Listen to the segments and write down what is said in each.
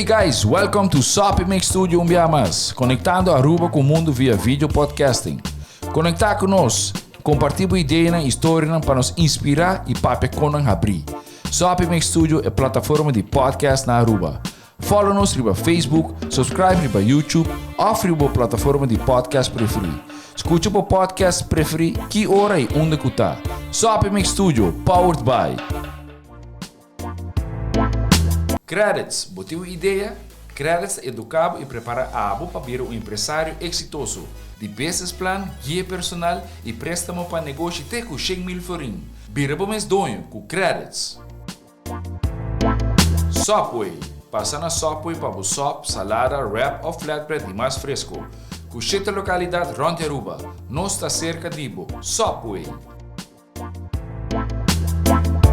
guys, welcome to Soppy Mix Studio un bia mas, konektando Aruba ku mundu via video podcasting. Konektá ku nos, kompartí bo ideanan i storianan pa nos inspirá i papia kon nan habrí. Soppy Mix Studio e plataforma di podcast na Aruba. Follow nos riba Facebook, subscribe riba YouTube òf riba bo plataforma di podcast preferí. Skucha bo podcast preferí ki ora i unda ku ta. Soppy Mix Studio, powered by. Credits, Bo tin un idea? Credits ta educa bo y prepara abo pa bira un empresario exitoso. Di business plan, guia personal y prestamo pa negoshi te cu 100,000 florin. Bira bo mes doño cu Credits! Subway, Pasa na Subway pa bo sop, salada, wrap of flatbread di mas fresco. Cu shete localidad rond di Aruba. Nos ta cerca di bo. Subway!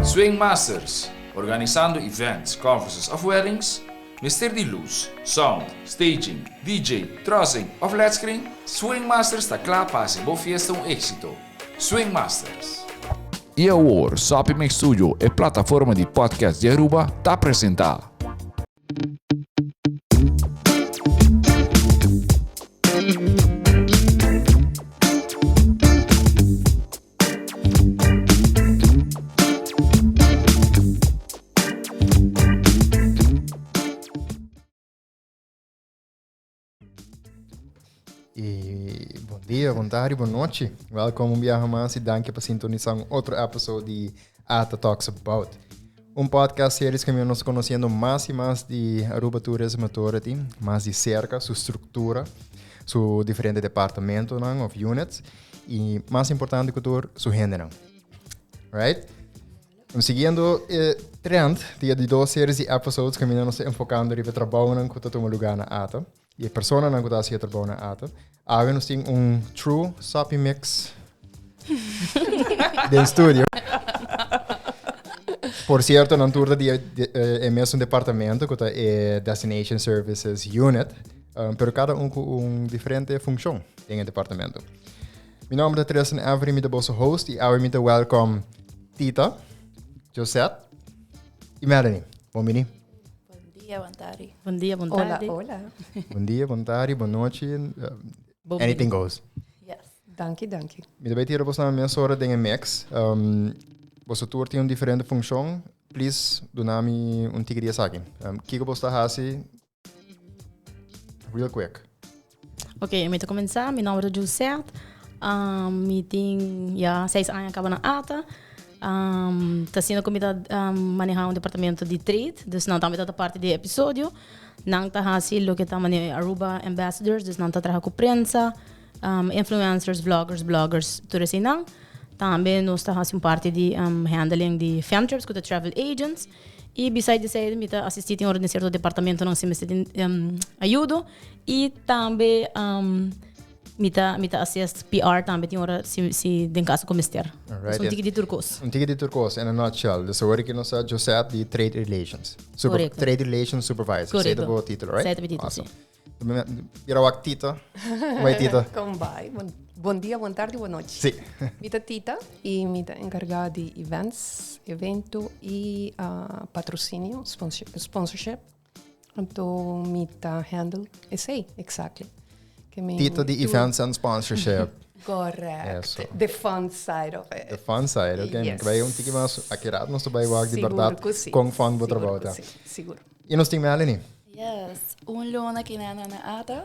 Swing Masters, organisando events, conferences of weddings? Mester di luz, sound, staging, DJ, trussing of led screen? Swing Masters ta kla pa hasi bo fiesta un éxito. Swing Masters! I awor, Soppy Mix Studio, e plataforma di podcast di Aruba, ta presenta. Y bon dia, bon tarde, bon nochi. Welkom un biaha mas y danki pa sintonisa un otro episode di Ata Talks About. Un podcast series que nos conociendo mas y mas di Aruba Tourism Authority, mas di cerca, su structura, su diferente departamentonan of units y mas importante cu tur, su hendenan. Right? Siguiendo e trend di e di dos series di episodes kaminda nos ta enfocando riba e trabounan ku ta tuma lugá na ata i e personanan ku ta hasi e trabou na ata. Awe nos tin un true soppy mix den studio. Por cierto, nan tur ta di e mesun departamento ku ta e Destination Services Unit, pero kada un ku un diferente funcion den e departamento. Mi nomber ta Tristan Avery, mi ta boso host y awe mi ta welcome Tita, Josette y Melanie. Bon bini. Bon dia, bon tardi. Bon dia, bon Hola, tardi. hola. Bon dia, bon tardi, bon nochi. Bon anything goes. Yes. Danki, danki. Mi ta bay tira bosnan mes ora den e mix. Boso tur tin un diferente funcion. Please, duna mi un tiki di esaki. Kiko bos ta hasi Real quick. Ok, mi ta comenzá. Mi nomber ta Josette. Um, mi tin ya seis aña caba na ATA. Um, ta haciendo cu mi ta um, maneha un departamento di trade. Dus nan tambe ta parte di episodio. Nan ta haci loke ta mane Aruba Ambassadors. Dus nan ta traha cu prensa, um, influencers, vloggers, bloggers, tur esei nan. Tambe nos ta haci un parte di um, handling di fam trips cu ta travel agents. I beside esei mi ta asistí tin ora den sierto departamentonan si mester tin ayudo i tambe mi ta mi ta assist PR tambe tin ora si si den kaso ku mester. Alright. Dus un tiki di tur kos. Un tiki di tur kos in a nutshell. Dus awor aki nos sa Josette di Trade Relations. Super, Korekto. Trade Relations Supervisor. Korekto. Esei ta bo titulo, right? Esei ta mi titulo, si. Awesome. Mira wak Tita. Bai Tita. Kon bai? Bon, bon dia, bon tardi, bon nochi. Sí. Mi ta Tita i mi ta enkargá di events, evento i uh, patrosinio, sponsor, sponsorship. Anto mi ta handle esei, exactly. Ke mi Tita di tur- events and sponsorship. Correct. Eso. The fun side of it. The fun side, ok. Yes. Bai un tiki mas akiraat nos bai wak di Sigur berdad ku sí. kon fun bo Sigur trabou ku ta. sí, Sigur. I nos tin Melanie. Yes, un luna ki nan na ata.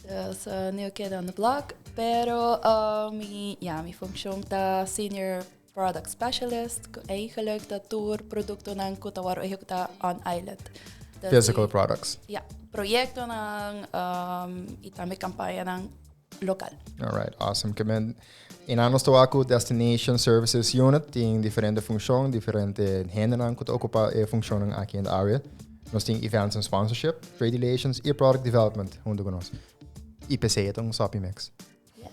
Dus uh, new kid on the block. Pero uh, mi, ja, mi functie ta senior product specialist. Ku eigenlijk ta tur productonan ku ta wòrdu ehekutá on island. Dus Physical die- products. Ja, proyectonan um, i tambe campañanan local. Alright, awesome. Ke men in nos ta ku Destination Services Unit tin diferente funshon, diferente hendenan ku ta okupa e funshonnan aki in de area. Nos tin events and sponsorship, trade relations i product development hunto ku nos. IPC ta un soppy mix. Yes.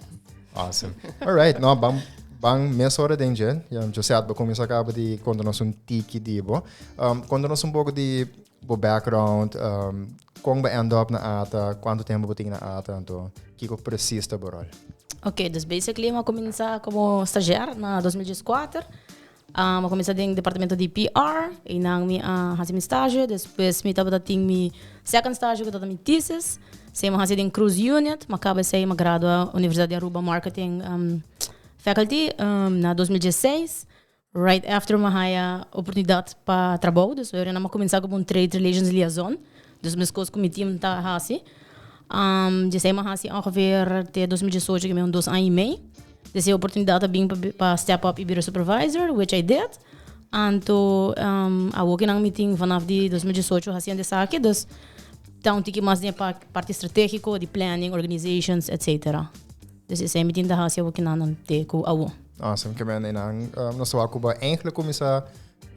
Awesome. Alright, no, ban ban mesora den dje. Ja, Josette, bo kuminsá kaba di konta nos un tiki di bo. Um, konta nos un poko di bo background, um, kon bo end up na ATA, kuantu tempu bo tin na ATA, anto kiko precies ta bo rol? Ok, dus basically mi a kuminsá komo stagiair na 2014. Um, a cuminsa den departamento di PR, y nan mi a haci mi stage, despues mi tabata tin mi second stage cu tabata mi thesis, esey mi a haci den Cruise Unit, mi a caba esey, mi a gradua Universidad di Aruba Marketing um, Faculty um, na 2016. Right after mi a haya oportunidad pa trabou, dus mi a cuminsa como un Trade Relations Liaison, dus mescos cu mi team ta haci. Um, djesey mi a haci ongeveer te 2018, cu mi un 2 aña y mei. Dus e oportunidad a bin pa step up y bira supervisor, which I did. Anto um, awo cu nan mi tin vanaf di 2018 haciendo esaki, dus ta un tiki mas den e parti strategico di planning, organizations, etc. Dus esey mi tin ta haci awo cu nan te cu awo. Awesome, ke men nan nos wak ku ba eigenlijk kuminsá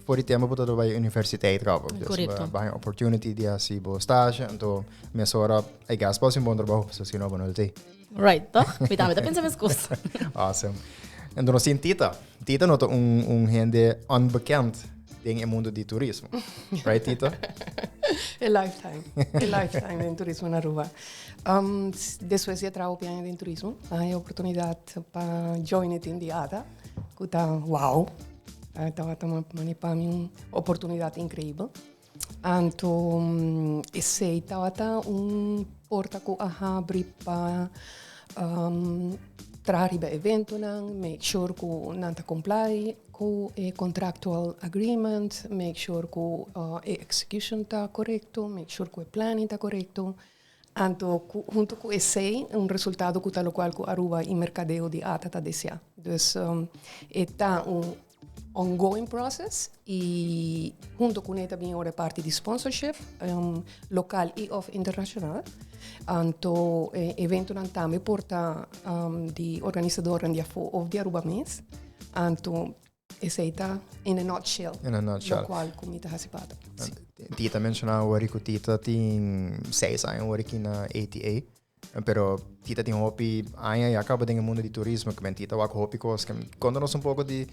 for di tempo ku bo bai universiteit kaba. Dus Correcto. ba haña opportunity di hasi bo stage, anto mesora I guess bo hasi un bon trabou, pasobra si no bo no lo tei. Right, toch? Mi tambe ta pensa meskos. Awesome. Anto nos tin Tita. Tita no ta un hende onbekend den e mundo di turismo. Right, Tita? A lifetime. A lifetime den turismo na Aruba. Um, despues di a traha hopi aña den turismo, a haña oportunidad pa join e team di ATA, ku ta wow. Tabata mani pa mi un oportunidad increibel. Anto esei tabata un porta ku a habri pa um, traha riba eventonan, make sure ku nan ta comply ku e contractual agreement, make sure ku e execution ta korekto, make sure ku e planning ta korekto. Anto ku hunto ku esei un resultado ku ta lokual ku Aruba i merkadeo di ata ta deseá. Dus e ta un ongoing process i hunto kuné ta bin ora e parti di sponsorship lokal i òf internashonal. Anto e eventonan tambe por ta di organisadornan di afó òf di Aruba mes. Anto Esei ta in a nutshell. In a nutshell. Lokual ku mi ta hasi pata. Si. Tita menshoná awor ku Tita tin seis aña awor aki na ATA. Pero Tita tin hopi aña ya kaba den e mundo di turismo. Ku men Tita wak hopi kos. Konta nos un poko di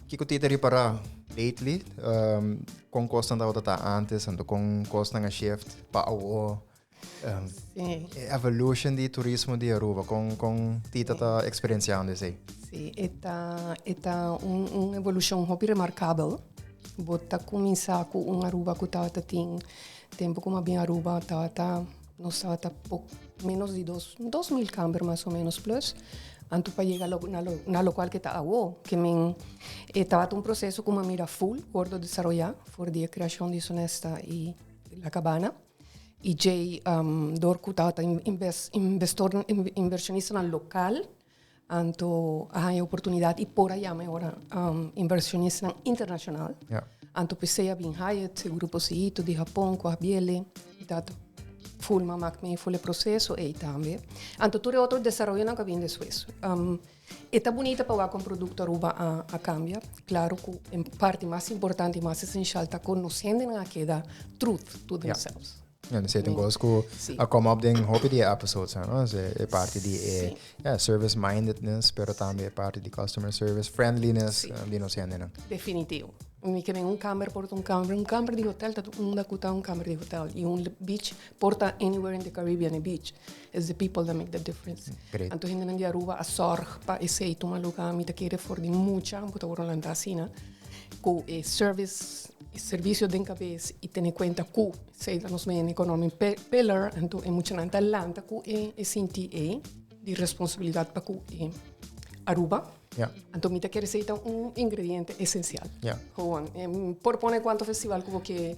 kiko Tita ripará lately. Um, kon kosnan tabata ta antes, anto kon kosnan a shift pa awor. Um, Sí. E evolution di turismo di Aruba, con, con Tita ta experienciando esey? Sí, e ta, e ta un, un evolucion hopi remarcabel. Bo ta cuminsa cu un Aruba cu tabata tin tempo cu m'a bin Aruba tabata, nos tabata po, menos di dos, 2000 camber mas o menos plus. Anto pa yega lo, na lo, na locual ke ta awo, ke men e tabata un proceso cu m'a mira full wordo desaroya for di e creacion di Sonesta y La Cabana. I djei dor ku tabata investornan, invershonistanan lokal, anto a haña oportunidat i por a yama e ora invershonistanan internashonal. Anto p'esei a bin Hyatt, e grupo Seito di Hapon ku a biele, dat full m'a mak mee full e proseso ei tambe. Anto tur e otro desaroyonan ku a bin despues. E ta bunita pa wak kon produkto Aruba a a kambia. Klaro ku e parti mas importante i mas esenshal ta kon nos hendenan a keda truth to themselves. Ja, dus e kos ku a come up den hopi di e episodes, no? E parti di e ja, service mindedness, pero tambe e parti di customer service friendliness di nos hendenan. Definitivo. Mi ke men un kamber por ta un kamber, un kamber di hotel ta unda ku ta un kamber di hotel i un beach por ta anywhere in the Caribbean e beach. It's the people that make the difference. Great. Anto hendenan di Aruba a zorg pa esei tuma luga. Mi ta kere for di mucha, bo ta worde lanta asina, ku e service, e servicio den kabes i tene kuenta ku esei ta nos main economic pillar. Anto e muchanan ta lanta ku e e sinti ei di responsabilidad pa ku e Aruba. Ja. Anto mi ta kere esei ta un ingrediente esencial. Ja. Gewoon, por pone cuanto festival cu bo ke,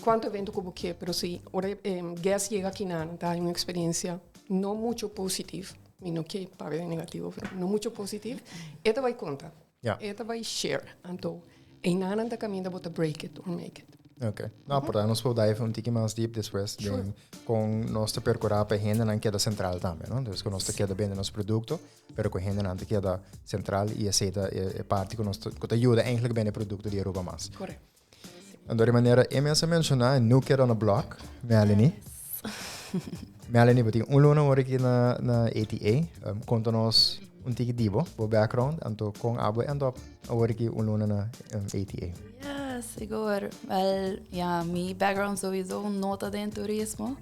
cuanto evento cu bo ke, pero si ora e guest yega akinan ta hay un experiencia no mucho positief, mi no ke papia di negativo, pero no mucho positief, e ta bay conta. Ja. E ta bay share. Anto eynanan ta caminda bo ta break it or make it. Ok. No, por nos por dive un tiki mas deep despues den con nos ta percura pa e hendenan keda central tambe, no? Dus cu nos ta keda bende nos producto, pero ku hendenan ta keda sentral i esei ta e parti ku nos ta ku ta yuda eigenlijk bende produkto di Aruba mas. Correcto. En door die manera e mes a menshoná e new kid on the block, Melanie. Melanie, bo tin un luna awor aki na na ATA. Um, konta nos un tiki di bo, bo background, anto kon abo end up awor aki un luna na um, ATA. Ja, sigur. Wel, ja, mi background sowieso no ta den turismo.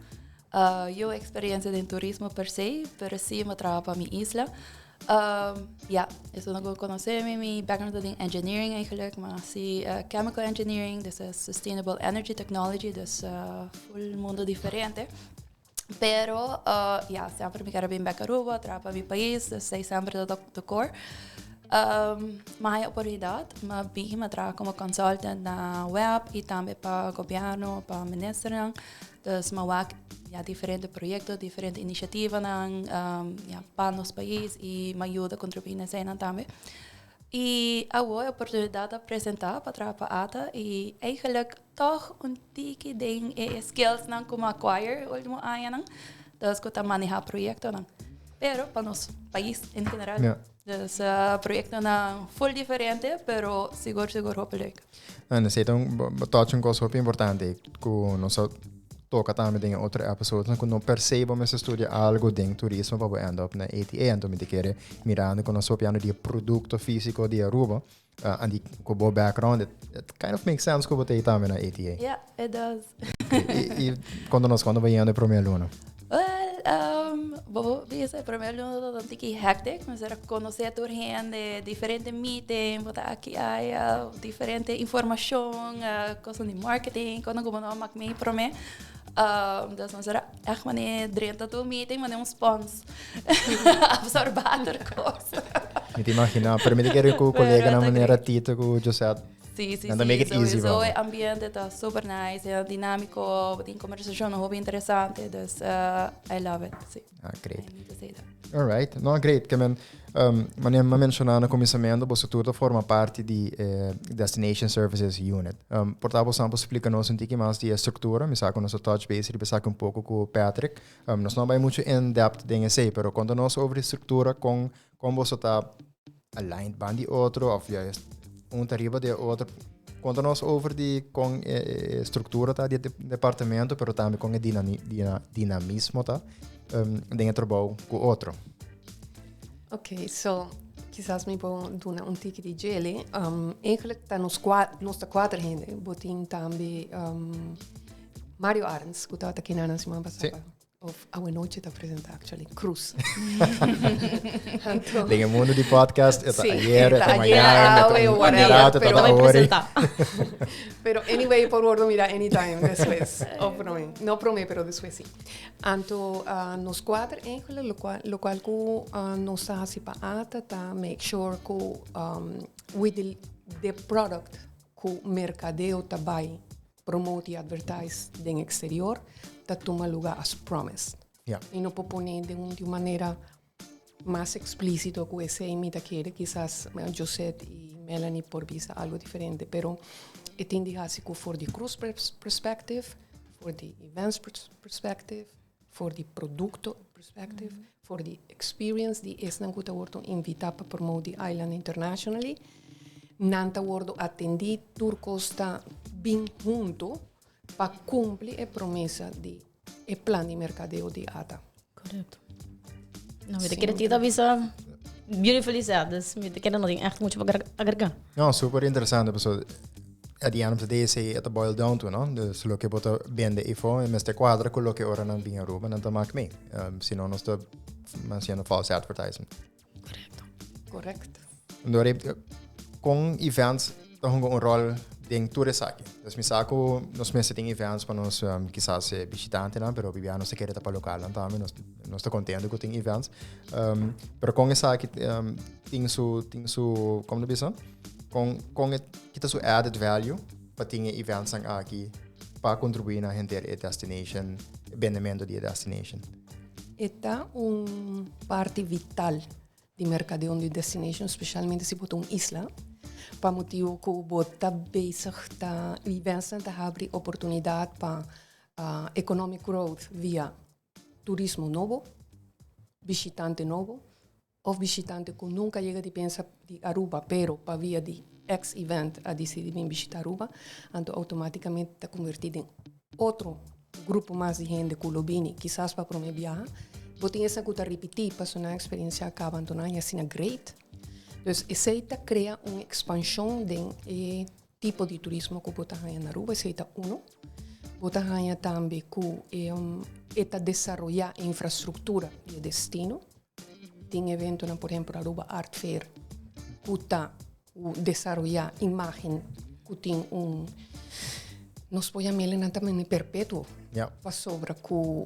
Yo experiencia den turismo per se, pero sí mi a traha pa mi isla. Ja, esun ku konosé mi, mi background ta den engineering eigenlijk, maar si chemical engineering, dus sustainable energy technology, dus full mundo diferente. Pero ja, semper mi kier a bin bek Aruba, traha pa mi pais, dus esei semper ta de core. Mi a haña oportunidat, mi a bin, mi a traha komo consultant na web i tambe pa gobièrnu, pa ministernan. Dus mi a wak ya diferente proyekto, diferente inisiativanan ya pa nos pais i mi a yuda kontribuí na eseinan tambe. I awor e oportunidat a presentá pa traha pa ata i eigenlijk tòg un tiki den e skillsnan ku mi a acquire e último añanan, dus ku ta manehá proyektonan. Pero pa nos pais en general. Dus proyektonan full diferente, pero sigur sigur hopi leuk. En esei ta un bo touch un kos hopi importante ku nos a toka tambe den e otro episodes ku no per se bo mester studia algo den turismo pa bo end up na ATA. Anto mi ta kere mirando ku nos papiando di e produkto físiko di Aruba uh, and di ku bo background it, it kind of makes sense ku bo ta tambe na ATA. Yeah, it does. I, i konta nos kuando bo yendo e promé luna? Well, bo bisa e promé luna ta un tiki hectic. Mester a konosé tur hende, diferente meeting, bo ta aki aya, diferente informashon, uh, kosan di marketing, kono ku bo no a mak mee promé. Dus mester a echt mane drenta tur meeting, mane un spons. Absorbá tur kos. Mi ta imaginá, pero mi ta kere ku koleganan manera Tito ku Josette. Sí, sí, Nan ta sí. make it easy Sowieso pa e ambiente ta super nice, e dinámico, tin conversacionnan hopi interesante, dus I love it, sí. Ah, great. I need to say that. All right. No, great. Ke men, manera mi a menshoná na kuminsamentu, boso tur ta forma parti di e Destination Services Unit. Por ta boso por splika nos un tiki mas di e struktura? Mi sa ku nos a touch base riba esaki un poko ku Patrick. Nos no a bai muchu in depth den esei, pero konta nos over di struktura, kon, kon boso ta aligned ban di otro of juist un ta riba di e otro. Konta nos over di kon e struktura ta di e departamento, pero tambe kon e dinamismo ta den e trabou ku otro. Ok, so kisas mi por duna un tiki di djele. Eigenlijk ta nos nos ta kuater hende. Bo tin tambe Mario Arends, ku tabata aki na siman pasá. Of awenochi ta presenta actually. Cruz. Den e mundo di podcast, e ta ayer, e ta mañana, e ta un rato, e ta ahora. Pero anyway, por wordo mira anytime despues. Of prome. No prome, pero despues si. Anto uh, nos kuater eigenlijk, lo cual, lo cual ku uh, nos ta hasi pa ATA ta make sure ku um, with the, the product ku mercadeo ta bai promote y advertise den exterior ta tuma luga as promised. Ja. Y no por pone den un, di un manera mas explícito cu esey mi ta kere. Quizás Josette y Melanie por bisa algo diferente, pero e tin di haci cu for di cruise perspective, for di events perspective, for di producto perspective, for di experience di esnan cu ta wordo invita pa promote di island internationally. Nan ta wordo atendi, tur cos ta bin hunto pa cumpli e promesa di e plan di mercadeo di ATA. Correcto. No, mi te quiere tita bisa beautifully said, dus mi te quiere no tin echt mucho pa agrega. No, super interesante, paso at the end of the day esei e ta boil down to, no? Dus loke bo ta bende ifo e mester cuadra cu loke ora nan bin Aruba nan ta mak mee. Si no nos ta haciendo false advertisement. Correcto. Correcto. Dor con events ta hunga un rol den tur esaki. Dus mi sa cu nos mester tin events pa nos kisas e bishitantenan, pero bibia nos ta kere ta pa localnan tambe, nos nos ta contento cu tin events. Pero con esaki tin su tin su como ta bisa? Con con e kita su added value pa tin e eventsnan aki pa contribui na henter e destination, e bendemento di e destination? E ta un parti vital di mercadeo di destination, specialmente si bo ta un isla, pa motibo cu bo ta bezig ta eventsnan ta habri oportunidad pa economic growth via turismo nobo, bishitante nobo, of bishitante cu nunca yega di pensa di Aruba, pero pa via di ex event a dicidi bin bishita Aruba, anto automaticamente ta converti den otro grupo mas di hende cu lo bini, kisas pa prome biaha. Bo tin esnan cu ta ripiti pasobra nan experiencia a caba, anto nan a asina great. Dus esey ta crea un expansion den e tipo di turismo cu bo ta haña na Aruba, esey ta uno. Bo ta haña tambe cu e ta desaroya infrastructura di e destino. Tin eventonan, por ehempel Aruba Art Fair, ku ta desaroyá imágen ku tin un, nos por yam'el nan ta mene perpetuo. Pasobra ku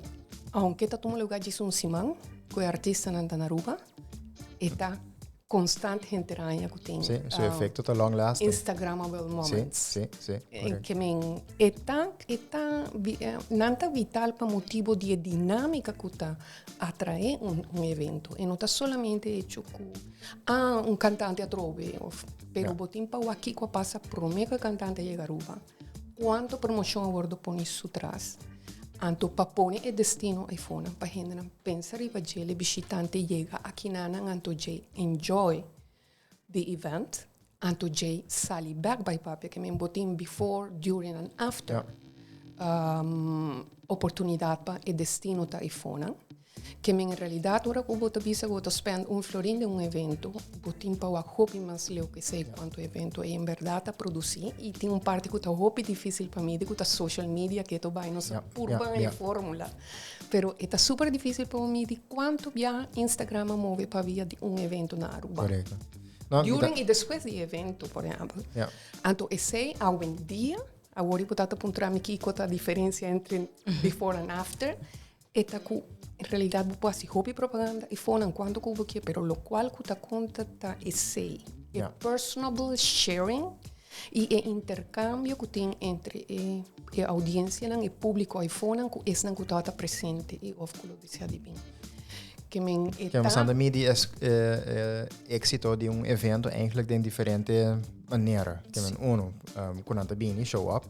aunke ta tuma lugá djis un siman ku e artistanan ta na Aruba, e ta constant henter aña ku tin. Sí, su efecto ta long lasting. Instagramable moments. Sí, sí, sí. Eh, ke men, e ta, e ta, eh, nan ta vital pa motibo di e dinámica ku ta atraé un, un evento. E no ta solamente hecho ku, ah, un cantante atrobe, of, pero bo tin pa wak kiko a pasa promé ku e cantante a yega Aruba. Cuanto promocion a wordo poni su tras. Anto pa pone e destino eifonan pa hendenan pensa riba dje, e bishitante yega akinanan anto dje enjoy the event, anto dje sali bek bai papia ke men bo tin before, during and after. Oportunidad pa e destino ta eifonan. Ke men en realidad ora ku bo ta bisa ku bo ta spend un florin den un evento, bo tin pa wak hopi mas leu ke esei kuantu evento ei en berdad ta produsi i tin un parti ku ta hopi difisil pa midi ku ta social media ke to bai nos a purba e formula. Pero e ta super difisil pa bo midi kuantu bia Instagram a move pa via di un evento na Aruba. Korekto. During i despues di e evento, por ehempel. Anto esei awendia, awor bo ta ta puntra mi kiko ta diferensia entre before and after, E ta ku en realidat bo por hasi hopi propaganda i fonan kuantu ku bo ke, pero lokual ku ta konta ta esei, e personable sharing i e interkambio ku tin entre e e oudiensianan, e públiko ai fonan ku esnan ku tabata presente i òf ku lo desea di bin. Ke men e ta. Ke men midi e éksito di un evento eigenlijk den diferente manera. Ke men uno, ku nan ta bini, show up,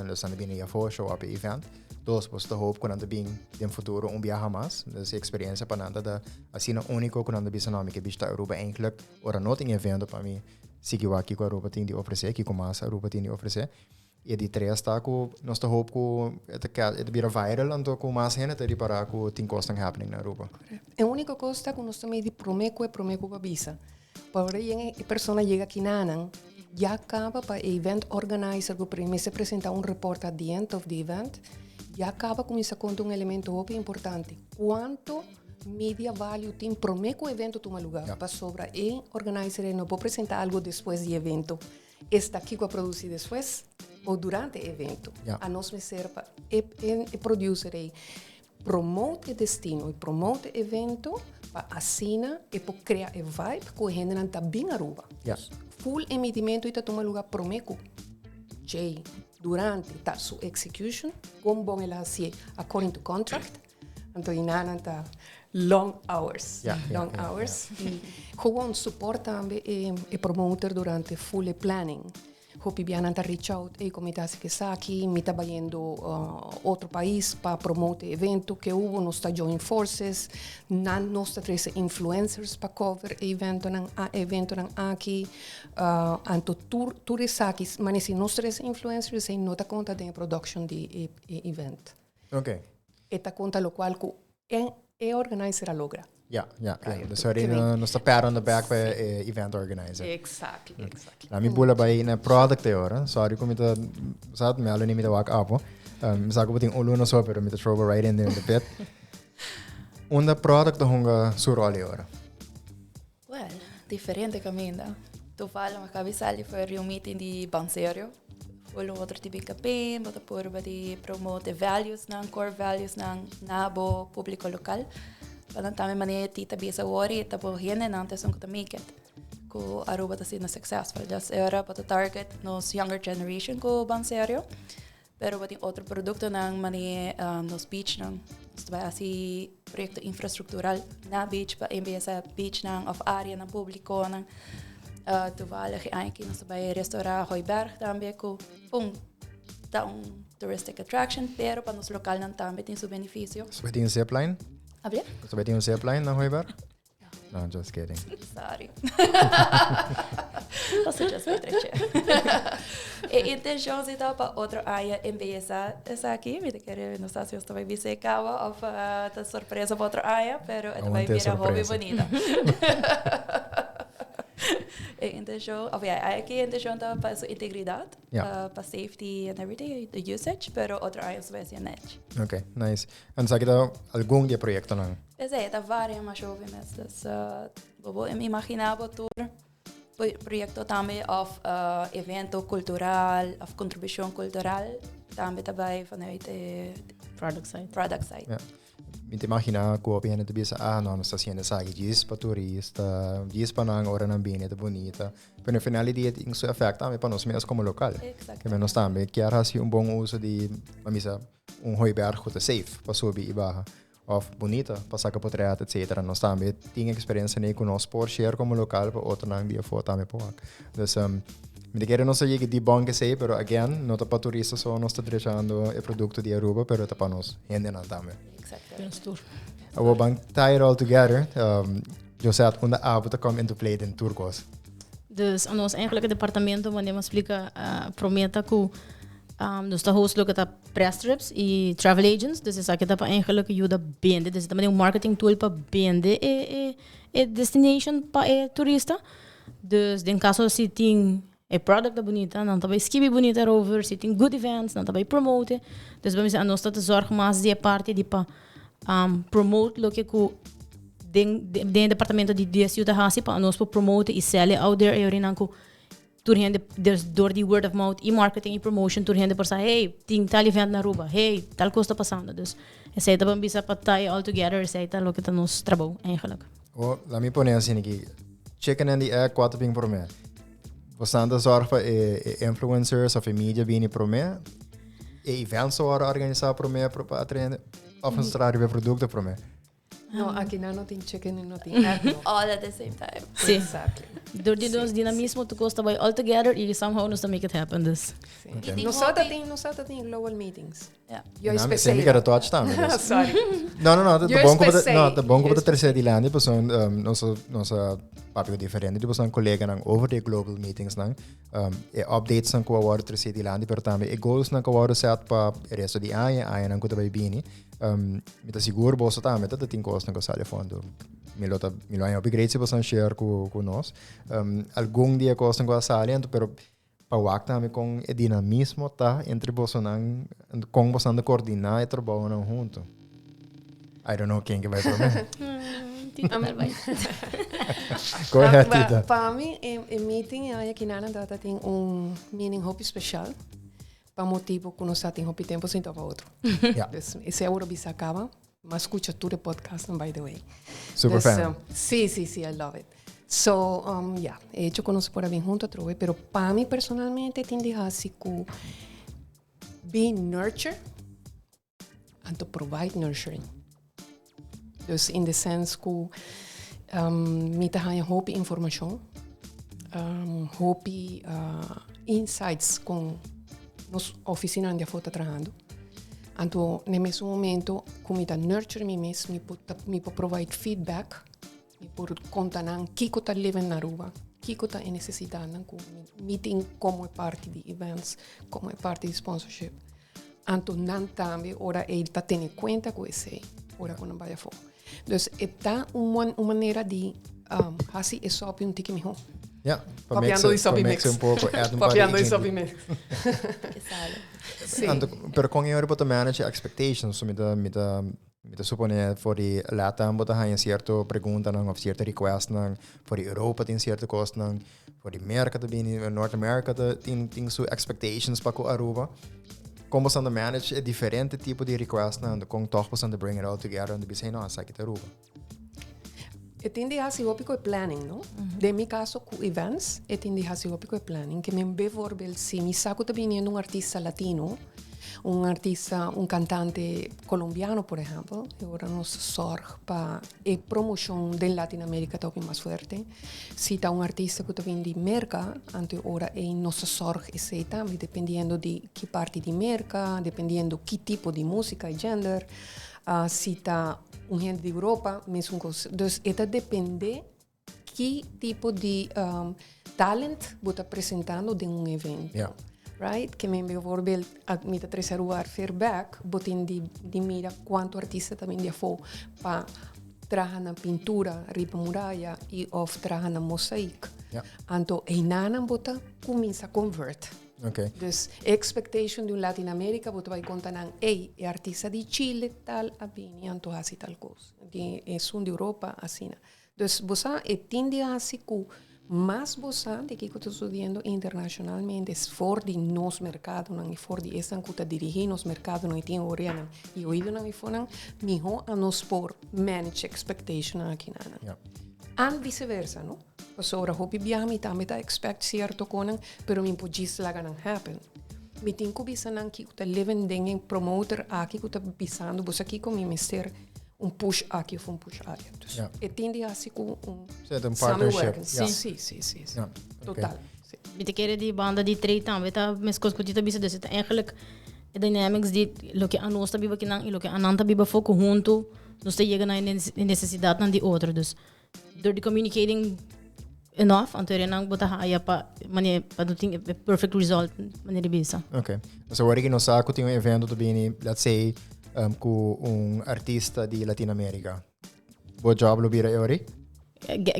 dus nan ta bini afó, show up e event. Dos, boso ta hoop ku nan ta bin den futuro un biaha mas. Dus e eksperiencia pa nan ta ta asina úniko ku nan ta bisa, no, mi ke bishita Aruba eindelijk ora no tin evento pa mi sigui wak kiko Aruba tin di ofresé, kiko mas Aruba tin di ofresé. I e di tres ta ku nos ta hoop ku e ta e ta bira viral anto ku mas hende ta ripará ku tin kosnan happening na Aruba. E úniko kos ta ku nos ta midi promé ku e promé ku bo a bisa. Pa ora yen e persona yega kinanan, ya kaba pa e event organizer ku mester presenta un report at the end of the event, ya kaba kuminsa konta un elemento hopi importante, kuantu media value tin promé ku evento tuma lugá. Pasobra e organizer ei no por presenta algu despues di evento, esta kiko a produsi despues o durante e evento. Anos mester pa e producer ei Promote e destino y promote e evento pa asina e por crea e vibe cu e hendenan ta bin Aruba. Full e midimento y ta tuma lugar prome cu djey, durante ta su execution, con bon el a hacié according to contract. Anto y nan ta long hours, long hours. Y gewoon support tambe e promoter durante full e planning. Hopi bia nan ta reach out, ey con mi ta haci esaki, mi ta bayendo otro pais pa promote e evento ke hubo, nos ta join forces, nan nos ta trece influencers pa cover e eventonan e eventonan aki, anto tur tur esaki, mane si nos trece influencers esey no ta conta den e production di e event. E ta conta locual cu E e organizer a logra. Ja, ja, ja. Dus sorry, no, nos ta pat on the back pa e event organizer. Exactly, exactly. La mi bula bai na product e ora. Sorry ku mi ta, sa, mi alo ni mi ta wak apo. Mi sa ku bo tin un luna so, pero mi ta throw bo right in there in the pit. Unda product ta hunga su rol e ora? Well, diferente caminda. Toevallig mi acaba di sali for di un meeting di Banserio. Full un otro tipo di campaign, bo ta purba di promote values nan, core values nan na bo publico local. Pa nan tambe manera ti ta bisa awor y ta bo hendenan ta esun cu ta make it. Cu Aruba ta siendo successful. Dus e ora bo ta target nos younger generation cu Banserio. Pero bo tin otro productonan mane nos beachnan. Nos ta bai hasi proyecto infrastructural na beach pa embelleza beachnan of areanan publiconan. Toevallig e aña aki nos ta bai restaura Hooiberg tambe cu un ta un touristic attraction pero pa nos localnan tambe tin su beneficio. Bo bai tin un zipline? Ablia? Bo bai tin un zipline na Hooiberg? No, I'm just kidding. Sorry. Paso just mi treche. E intencion si ta pa otro aña embelleza esaki. Mi ta kere, no sa si os ta bai bisa e caba of ta sorpresa pa otro aña, pero e ta bai Aguante bira hopi sorpresa. bonita. E intencion. intencion, of ja, aki e intencion ta pa su integridad, pa safety and everything, the usage, pero otro aña nos bai haci net. Ok, nice. En esaki ta algun di e proyectonan? Esey, ta varia mas hopi mes. Dus bo por imagina bo tur proyecto tambe of evento cultural of contribucion cultural tambe ta bai vanuit e product side. Product side. Ja. Mi ta imagina ku hopi hende ta bisa, ah no, nos ta hasiendo esaki djis pa turista, djis pa nan ora nan bini e ta bunita. Pero na final di dia tin su efect tambe pa nos mes komo lokal. Exactamente. Ke nos tambe kier hasi un bon uso di, ban bisa, un hooiberg ku ta safe pa subi i baha òf bunita pa saka potret etcetera. Nos tambe tin eksperensia nei ku nos por share komo lokal pa otronan di afó tambe por wak. Dus mi ta kere nos a yega debunk esei pero again no ta pa turista so nos ta drechando e produkto di Aruba pero ta pa nos hendenan tambe. Exactamente. Awor ban tie it all together. Josette, unda abo ta come into play den tur kos? Dus nos eigenlijk e departamento wanneer mi a splika prome ta ku nos ta host loke ta press trips y travel agents, dus esaki ta pa eigenlijk yuda bende, dus e ta manera un marketing tool pa bende e e e destination pa e turista. Dus den kaso si tin e product ta bunita, nan ta bai skibi bunita erover, si tin good events, nan ta bai promote. Dus bo mester nos ta ta zorg mas di e parti di pa promote loke ku den den e departamento di DSU ta hasi pa nos por promote i sell it out there e orinan ku tur hende dus door di word of mouth i marketing i promotion tur hende por sa hey tin tal event na Aruba, hey tal kos ta pasando. Dus esei ta ban bisa pa tie all together esei ta loke ta nos trabou eigenlijk. O, laat mi pone asina aki. Chicken and the egg, kua ta bin promé? Bosan ta zorg pa e, e influencers of e media bini promé? E events ta wòrdu organisá promé pa atrae hende? Of nos ta traha riba e produkto promé? No, aki nan no tin chicken en no tin egg. No. All at the same time. Sí. Exactly. Door di nos dinamismo tur kos ta bai all together y somehow nos ta make it happen dus. Sí. Okay. Y tin Nos ta hopi- tin, nos ta tin global meetings. Ja. Yo Na, especial. mi kere touch tambe. Dus. Sorry. No, no, no, Yo ta bon ku especial. no, ta bon ku Yo ta tercer dilante, pasobra um, nos nos papia diferente, tipo son coleganan over de global meetings nan, e updates nan ku a wòrdu trese dilanti, pero tambe e goals nan ku a wòrdu set pa e resto di aña, añanan ku ta bai bini. Mi ta sigur boso tambe ta tin kosnan ku a sali afondo. Mi lo ta mi lo haña hopi great si boso share ku nos. Algun di e kosnan ku a sali anto pero pa wak tambe kon e dinamismo ta entre bosonan kon boso ta koordiná e trabounan huntu. I don't know ken ke bai promé. Tita tal bai. Go ahead, Tita. Pa mi e meeting e aña kinanan tabata tin un meaning hopi special. Pa motibo ku nos sa tin hopi tempo sin topa otro. Ja. Dus esei awor a bisa kaba. M'a skucha tur e podcastnan by the way. Super Dus, fan. Sí, sí, sí, I love it. So, ya, e hecho ku nos por a bin hunto atrobe, pero pa mi personalmente tin di hasi ku be nurture anto provide nurturing. Dus in the sense ku mi ta haña hopi informashon, hopi insights kon nos ofisinanan di afó ta trahando. Anto na e mesun momento ku mi ta nurture mi mes, mi por ta mi por provide feedback, mi por konta nan kiko ta living na Aruba, kiko ta e nesesidatnan ku mi tin komo e parti di events, komo e parti di sponsorship. Anto nan tambe ora e ta tene cuenta cu esey, ora cu nan bay afo. Dus e ta un un manera di um, haci e sopi un tiki miho. Ja, pa mix, pa mix un poco, add un par Papiando di sopi mix. Sí. Anto, pero con e ora bo ta manage expectations, so mi ta, mi ta, mi ta supone for di Latam bo ta haña cierto preguntanan of cierto requestnan, for di Europa tin cierto cosnan. For di Merka ta bini, North America ta tin tin su expectations pa ku Aruba. Kon boso ta manage e diferente tipo di requestnan, kon tòg boso ta bring it all together en ta bisa, hey no, esaki ta Aruba. E tin di hasi hopi ku e planning, no? Den mi kaso ku events, e tin di hasi hopi ku e planning. Ke men bijvoorbeeld si mi sa ku ta biniendo un artista latino, un artista, un cantante colombiano, por ehempel, e ora nos zorg pa e promoshon den Latinoamérica ta hopi mas fuerte. Si ta un artista ku ta bin di Merka, anto e ora ei nos ta sòrg esei tambe, dependiendo di ki parti di Merka, dependiendo ki tipo di músika i gender. Si ta un hende di Europa, mesun kos. Dus e ta dependé ki tipo di talent bo ta presentando den un evento. Ja. Right? Ke men bijvoorbeeld, mi ta trese Aruba ver bek, bo tin di di mira kuantu artista ta bin di afó pa traha na pintura riba muraya i òf traha na mosaik. Anto einanan bo ta cuminsa convert. Dus e expectation di un Latin America bo ta bay conta nan, ey, e artista di Chile tal a bini anto haci tal cos. Di esun di Europa asina. Dus bo sa e tin di haci cu mas bo sa di kico ta sucediendo internacionalmente for di nos mercadonan y for di esnan cu ta dirigi nos mercadonan y tin oreanan y oidonan y fonan, miho a nos por manage expectationnan akinanan. And viceversa, no? Pasobra hopi biaha mi tambe ta expect cierto conan, pero mi por djis laga nan happen. Mi tin cu bisa nan kico ta living den e promoter aki cu ta bisando bo sa kico mi mester un push aki of un push aya. Dus e tin di haci cu un Sí, un partnership. samenwerking. Sí, sí, sí, sí. Total. Sí. Mi ta kere di banda di trade tambe ta meskos ku Tita bisa, dus e ta eigenlijk e dynamics di loke anos ta biba kinan i loke anan ta biba afó ku huntu nos ta yega na e nesesidatnan di otro. Dus door di communicating enough, anto nan bo ta haya pa manera pa no tin e perfect result manera di bisa. Ok. So ora ki nos sa ku tin un evento ta bini, let's say, ku un artista di Latinoamerica. Bo job lo bira e ori?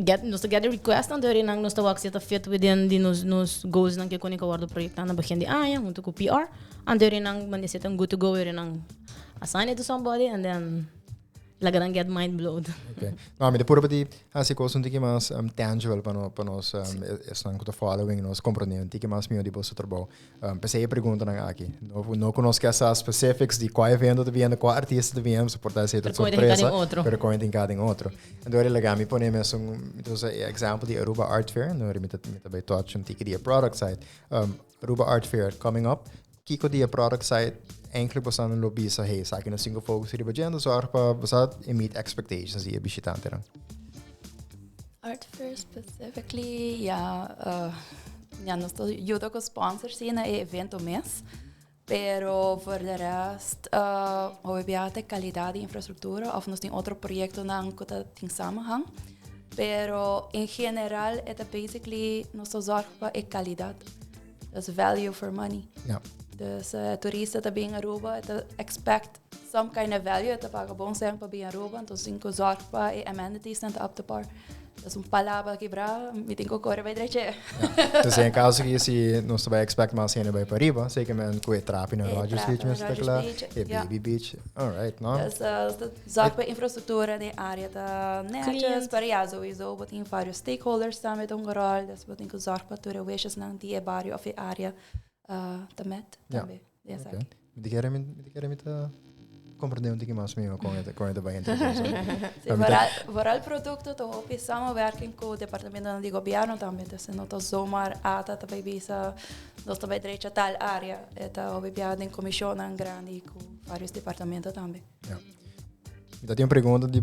Get, nos ta get a request, anto nan nos ta wak si ta fit within di nos, nos goals nan ke koni ka wordo proyecta na begin di aña, hunto ku PR. Anto nan mane si ta good to go, nan assign it to somebody and then laga nan get mind blown. Ok. No, mi ta purba di hasi kos un tiki mas tangible pa no, pa nos esnan ku ta following nos komprende un tiki mas mihó di boso trabou. P'esei e preguntanan aki. No, no ku nos ke sa specifics di kua evento ta biendo, kua artista ta biendo, so por ta esei ta Pero kon e tin sorpresa, den otro. pero kon e tin ka den otro. Enton ora laga mi pone mesun, mi ta usa e example di Aruba Art Fair, enton ora mi ta, mi ta bai touch un tiki di e product side. Aruba Art Fair coming up, kiko di e product side eigenlijk bosan lo bisa, hey, esaki nos tin ku focus riba dje, enton zorg pa bosa e meet expectations di e bishitantenan. Art Fair specifically, ja, ja, nos ta yuda ku sponsors sí na e evento mes. Pero voor de rest, hopi biaha ta e kalidat di infrastruktura of nos tin otro proyektonan ku ta tin samenhang. Pero en general e ta basically nos ta zorg pa e kalidat. Dus value for money. Dus turista ta bin Aruba, e ta expect some kind of value, e ta paga bon cent pa bin Aruba, entonces tin cu zorg pa e amenities nan ta up to par. Dus un palabra kibrá, mi tin cu core bay dreche. Ja. Dus den caso aki si nos ta bay expect mas hende bay pa riba, zeker men cu e trapi na E Rogers trapi Beach na mester ta Rogers kla, Beach, e ja. Baby Beach, alright, no? Dus ta zorg pa infrastructura den area ta netjes, Clean. pero ja, sowieso bo tin varios stakeholders tambe ta hunga rol, dus bo tin cu zorg pa tur e wishes nan di e bario of e area ta met tambe. Ja, Oké. esaki. Mi ta kere, mi ta kere mi ta comprende un tiki mas mihó kon e kon e ta bai entre boso. Sí, vooral, vooral producto ta hopi samenwerking ku departamentonan di gobierno tambe. Dus no ta zomaar ATA ta bai bisa nos ta bai drecha tal area. E ta hopi bia den comisionnan grandi ku varios departamento tambe. Ja. Mi ta tin un pregunta di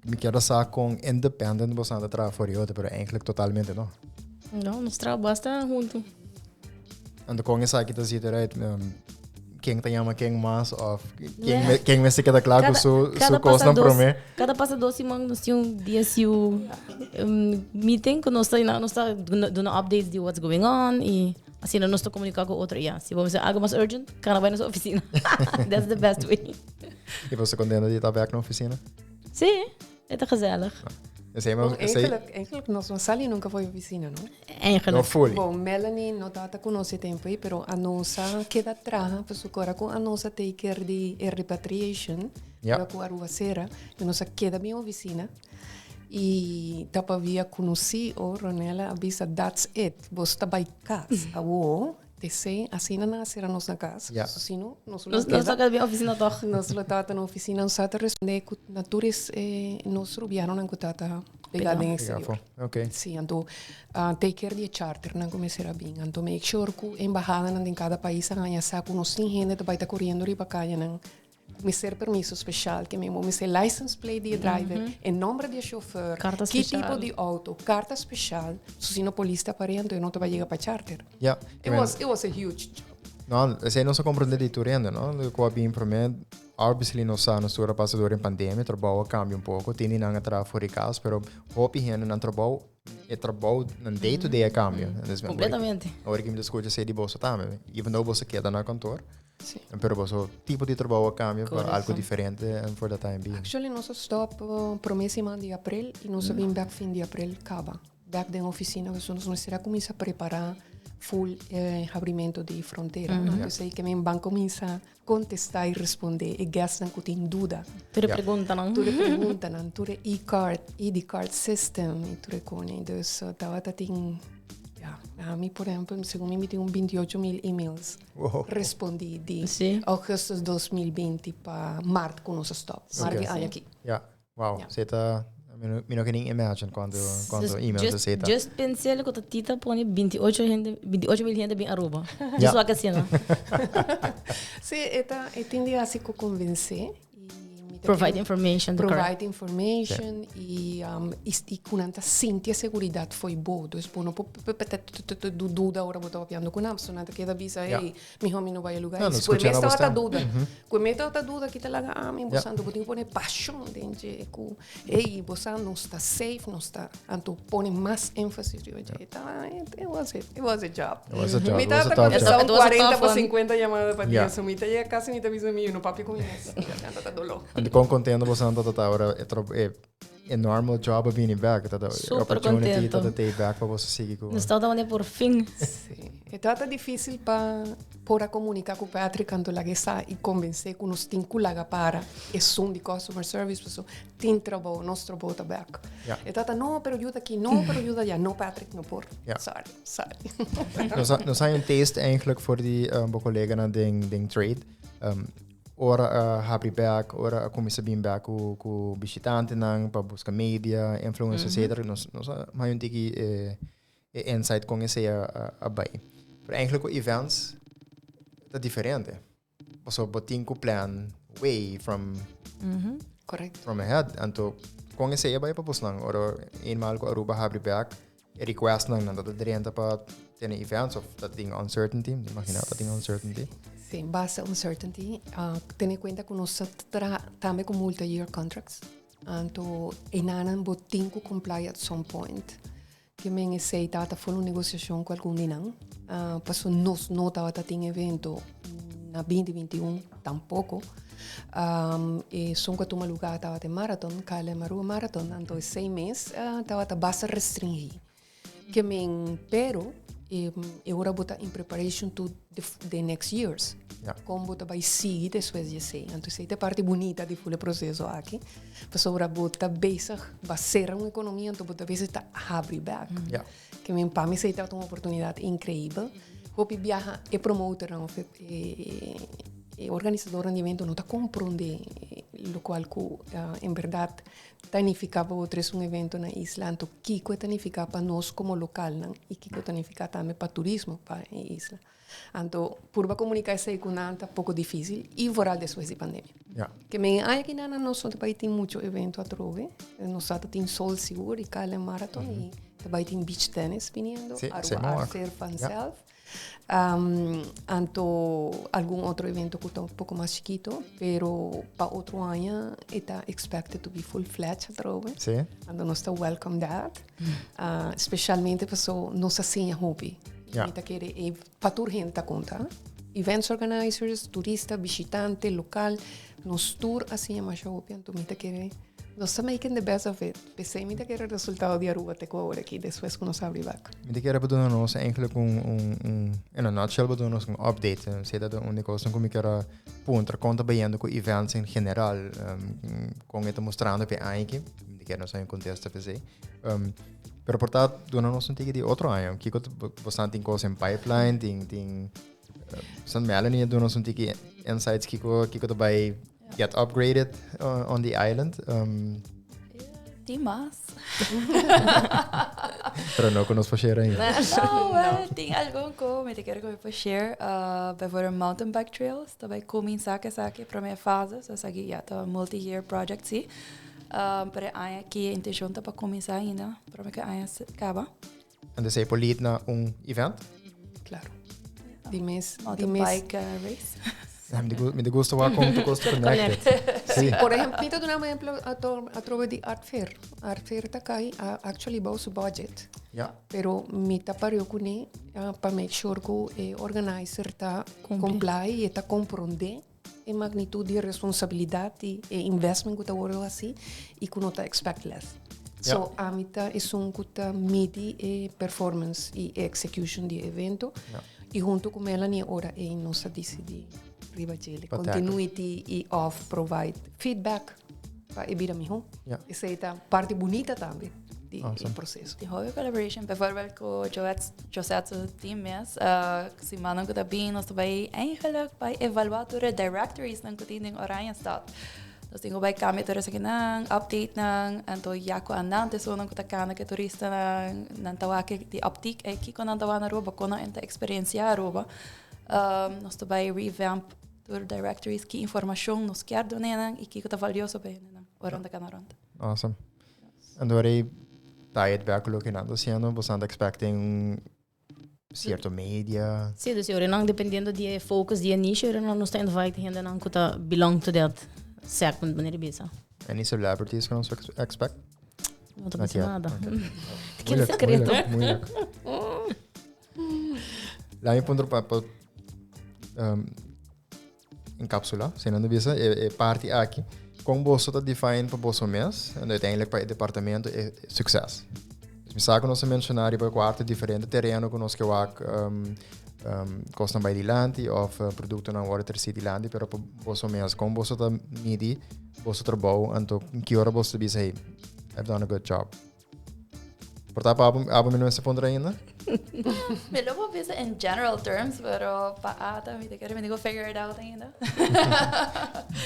mi kier sa kon independent boso ta traha for di otro, pero eigenlijk totalmente no. No, nos traha basta huntu. Anto kon esaki ta zit eruit? Ken ta yama ken mas of ken me, ken mester keda kla ku su su kosnan promé? Kada pasa dos siman nos tin un DSU meeting ku nos ta nos ta duna updates di what's going on i asina nos ta komunika ku otro. Ya, si bo mester algo mas urgent, kana bai nos ofisina. That's the best way. I boso kontento di ta bek na ofisina? Sí, e ta gezellig. Esei Bon, esei eigenlijk, eigenlijk nos no sali nunca for oficina, no? Eigenlijk. No fully. Bon, Melanie no tata conoce tempo ei, pero a nos a keda traha, pasobra ora cu a nos a take care di e repatriation, ora cu Aruba cera, y nos a keda bin oficina, y ta pabia conoci, oh, Ronella a bisa, that's it, bos ta bay cas awo. Esei, asina nan a sera nos na kas. So si no, nos lo Nos, nos keda. ta keda ofisina tòg. Nos lo tabata na ofisina, nos tabata respondé ku na tur es eh, nos rubianonan ku tabata pegá den Pegá exterior. afó. Oké. Sí, anto ah, take care di e charternan ku mester a bin. Anto make sure ku embahadanan den kada pais a haña sa ku nos tin hende ta bai ta koriendo riba kayanan. Mester permiso special, ke men bo mester license plate di e driver, e nomber di e chauffeur, Karta ki special. tipo di auto, karta special, so si no polis ta par'e anto e no ta bai yega pa charter. Ja, It was, it was a huge job. No, esei nos a comprende di tur hende, no? Ku a bin promé, obviously nos sa nos tur a pasa dor den pandemia, trabou a cambia un poco, tin di nan a traha for di cas, pero hopi hende nan trabou, e trabou nan day to day a cambia. Dus Completamente. Ora ki mi ta scucha esei di boso tambe, even though boso keda na kantoor, Sí. Pero boso tipo di trabou a cambia pa Correcto. algo diferente en for the time being. Actually, nos a stop prome siman di april y nos a bin back fin di april caba. Bek den oficina, dus nos mester a cuminsa prepara full e habrimento di frontera. Mm -hmm. Dus ei ke men ban cuminsa contesta y responde e guestnan cu tin duda. Tur e preguntanan. Tur e preguntanan, tur e e-card, ID card system y tur e cone. Dus uh, tabata tin, ja, ami por ehempel, segun mi, mi tin un 28 mil emails wow. respondi di sí. augustus 2020 pa maart cu nos a stop. Maart okay. di aña aki. Ja. Wow, ja. Zeta, mi no kan imagine cuanto, cuanto emails just, zeta. Just pensé que tita pone 28 gente, 28 mil gente bin Aruba. Ja. Just wak Sí, eta, e tin di hasi ku convence. Provide information. Provide information y, um, y, y ku nan ta sinti e seguridad foi bo. Dus bo no por duda ora bo ta papiando ku nan. So nan ta keda bisa, hey, Mi homi no bai e lugar. No, no Ku e escucha mes na tabata bosnan. duda. Ku e mes tabata duda kita laga ami bo santo bo tin ku pone pashon den dje ku hey bo sa nos ta safe nos ta anto pone mas énfasis riba dje. Ta it was it it was a job. It was a job, Mi it was a tabata tough kontestá job. un It was a 40 tough pa one. 50 yamada pa dia Ja. so mi ta yega kasi mi ta bisa mi no papia ku mi mes. Mi ta doló. Anto kon kontento bo santo ta ora e tro e e normal job a bini back. Ta Super opportunity contento. ta ta back pa boso sigui ku. Nos tabata wanneer por fin. Sí. E tabata difícil pa por a comunica cu Patrick anto laga sa y convence cu nos tin cu laga para esun di customer service paso tin trabou, nos trabou ta back. Ja. E tabata no, pero yuda aki, no, pero yuda allá. No Patrick, no por. Ja. Sorry, sorry. Nos a, nos hay un taste eigenlijk voor die um, bo collega den, den trade. Um, Ora a habri bek, ora a kuminsá bin bek ku ku bishitantenan pa buska media, influencers, etcetera. Nos nos a haña un tiki e e insight kon esei a a bai. Pero eigenlijk ku events ta diferente. Pasobra bo tin ku plan way from Correcto. from ahead. Anto kon esei a bai pa bosnan ora eenmaal ku Aruba habri bek E requestnan nan ta ta drenta pa tene events of ta tin uncertainty? Mi imagina ta tin uncertainty. Sí, basta uncertainty. Uh, tene cuenta cu nos ta traha tambe cu multi-year contracts. Anto enanan bo tin cu comply at some point. Ke men esey tata for un negociacion cu algun di nan. Uh, paso nos no tabata tin evento na 2021 tampoco. Um, e son cu a tuma lugar tabata e marathon, KLM Aruba Marathon, anto esey mes uh, tabata basta restringí. Ke men, pero e, e ora bo ta in preparation to the, the next years. Ja. Kon bo ta bai sigui despues di esey. Anto esey ta e parti bunita di ful e proceso aki. Pasobra bo ta bezig ba cera un economia, anto bo ta bezig ta habri bek. Ja. Ke men pa mi esey tabata un oportunidad increibel. Hopi biaha e promotornan of e, e, E organisadornan di evento no ta komprondé lokual ku en bèrdat ta nifiká pa bo tres un evento na isla. Anto kiko e ta nifiká pa nos komo lokalnan i kiko ta nifiká tambe pa turismo pa e isla. Anto purba komuniká esei ku nan ta poko difísil i vooral despues di pandemia. Ke men e aña kinan nos no ta bai tin mucho evento atrobe. Nos sa ta tin Sol sigur i KLM Marathon i ta bai tin beach tennis biniendo, Aruba Art Fair vanzelf. Um, anto algun otro evento cu ta un poco mas chiquito, pero pa otro aña e ta expected to be full-fledged atrobe. Sí. Anto nos ta welcome that. Uh, specialmente paso nos a siña hopi. Ja. Mi ta kere e pa tur hende ta conta. Events organizers, turista, bishitante, local, nos tur a siña masha hopi. Anto mi ta kere nos ta making the best of it. P'esei mi ta kere resultado di Aruba te ku awor aki despues ku nos abri bak. Mi ta kere pa duna nos eigenlijk un, un, un, in a nutshell pa duna nos un update. Esei ta un di kosnan ku mi kier a puntra kon ta bayendo ku events en general, kon e ta mostrando p'e aña aki. Mi ta kere nos haña un kontesta p'esei. Pero por ta duna nos un tiki di otro aña. Kiko ta, bosan tin kos en pipeline, tin, tin, San Melanie a duna nos un tiki insights kiko, kiko ta bai Get upgraded on the island. Tin mas. Pero no ku nos por share ainda. No, well, tin algun ku mi ta kere ku mi por share. Bijvoorbeeld mountain bike trails. Ta bai kuminsá ku esaki promé fase. So esaki ya ta un multi-year project sí. Pero e aña aki e intenshon ta pa kuminsá ainda promé ku e aña kaba. Antes ei por lead na un event? Claro. Di mes, di Mountain mes. bike race. Ja, mi mi te gusta wak con tu costa connected. Sí. Por ejemplo, mi ta duna un ejemplo a, to, a trove di Art Fair. Art Fair ta kai a actually bou su budget. Ja. Pero mi ta pario kuné uh, pa make sure ku e organizer ta Cumpli. comply y ta comprende e magnitud di responsabilidad di e investment ku ta wordo hasi y ku no ta expect less. So, ami ta esun ku ta midi e performance i e execution di e evento. I huntu ku Melanie ora ei nos a disidí riba djele. Continuity i of provide feedback pa e bira mihó. Esei ta parti bunita tambe di e proseso. Di hopi collaboration, bijvoorbeeld ku Josette su team mes. Simannan ku ta bin nos ta bai eigenlijk bai evaluá tur e directoriesnan ku tin den Oranjestad. Nos tin ku bai kambia tur esakinan, update nan, anto ya ku anan ta esunnan ku ta kana ku e turistanan, nan ta wak di optiek ei kiko nan ta wak na Aruba, kon nan ta eksperensiá Aruba. Nos ta bai revamp tur directories, ki informashon nos kier duna nan i kiko ta valioso pa hendenan ora nan ta kana rònt. Awesome. Anto ora ei tie it back ku loke nan ta hasiendo, boso nan ta expecting cierto media. Sí, dus ora nan dependiendo di e focus di e niche, ora nan nos ta invite hendenan ku ta belong to that segment, manera di bisa. Any celebrities ku nos expect? No ta bisa nada. Te secreto. Moeilijk. Laat me punto pa pa encapsula, si nan ta bisa, e parti aki. Kon boso ta define pa boso mes en uiteindelijk pa e departamento e succes? Dus mi sa ku nos a menciona riba kuarto diferente tereno ku nos ke wak kosnan bai dilanti of produktonan wòrdu tresi dilanti, pero pa boso mes, kon boso ta midi boso trabou anto ki ora boso ta bisa hey, I've done a good job? Por ta pa abo, abo mi no mester puntra ainda? Mi lo por bisa in general terms, pero pa ata mi ta kere mi tin ku figure it out ainda.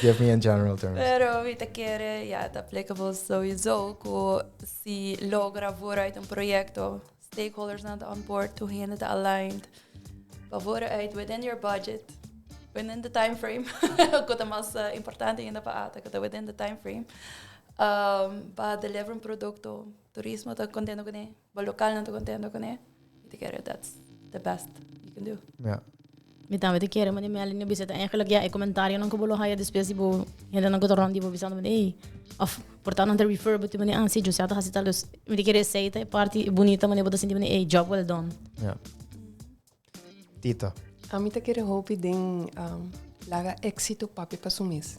Give me in general terms. Pero mi ta kere, ja, ta applicable sowieso ku si logra vooruit un proyecto, stakeholders nan ta on board, tur hende ta aligned, pa vooruit within your budget, within the time frame, ku ta mas importante ainda pa ata, ku ta within the time frame. Pa deliver un producto, turismo ta contento kuné, bo localnan ta contento kuné, mi ta kere that's the best you can do. Ja. Mi tambe ta kere, mane Melanie a bisa ta eigenlijk ja e comentarionan ku bo lo haya despues di bo hendenan ku ta rond di bo bisando mane ey of por ta nan ta refer bo ti mane ah si José ta hasi tal dus mi ta kere esei ta e parti bunita mane bo ta sinti mane ey job well done. Ja. Tita. Ami ta kere hopi den laga éxito papia pa su mes.